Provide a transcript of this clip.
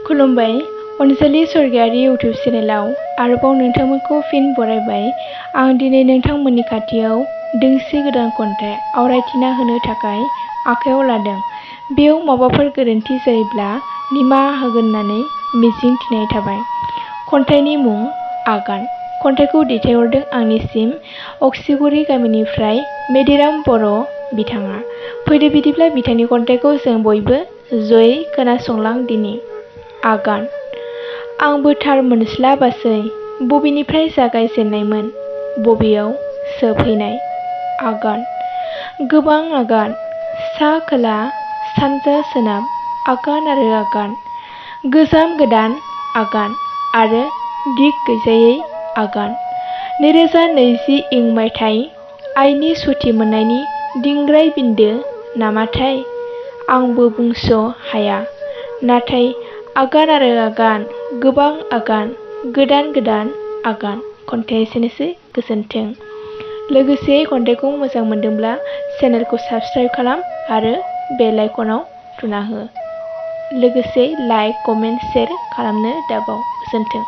खुलुमबाय अनजालि स्वर्गियारि इउटिउब चेनेलाव आरोबाव नोंथांमोनखौ फिन बरायबाय। आं दिनै नोंथांमोननि खाथियाव दोंसे गोदान खन्थाइ आवरायथिना होनो थाखाय आखायाव लादों। बेयाव माबाफोर गोरोन्थि जायोब्ला निमाहा होगोन होननानै मिजिं थिनाय थाबाय। खन्थाइनि मुं आगान। खन्थाइखौ दैथायहरदों आंनिसिम अक्सिगुरि गामिनिफ्राय मेदिराम बर' बिथाङा। फैदो बिदिब्ला बिथांनि खन्थाइखौ जों बयबो जयै खोनासंलां दिनि। आगान। आंबो थार मोनस्लाबासै बबेनिफ्राय जागायजेननायमोन बबेयाव जोबहैनाय। आगान। गोबां आगान, सा खोला सानजा सोनाब आगान आरो आगान, गोजाम गोदान आगान आरो दिग गैजायै आगान। 2020 इं मायथाइ आइनि सुथि मोननायनि दिंग्राय बिन्दो नामाथाय आंबो बुंस' हाया। नाथाय आगान आरो आगान, गोबां आगान, गोदान गोदान आगान। खन्थाइया एसेनोसै। गोजोन्थों। लोगोसे खन्थाइखौ मोजां मोनदोंब्ला चेनेलखौ साबस्क्राइब खालाम आरो बेल आइकनाव थुना हो। लोगोसे लाइक, कमेन्ट, शेयार खालामनो दाबाव। गोजोन्थों।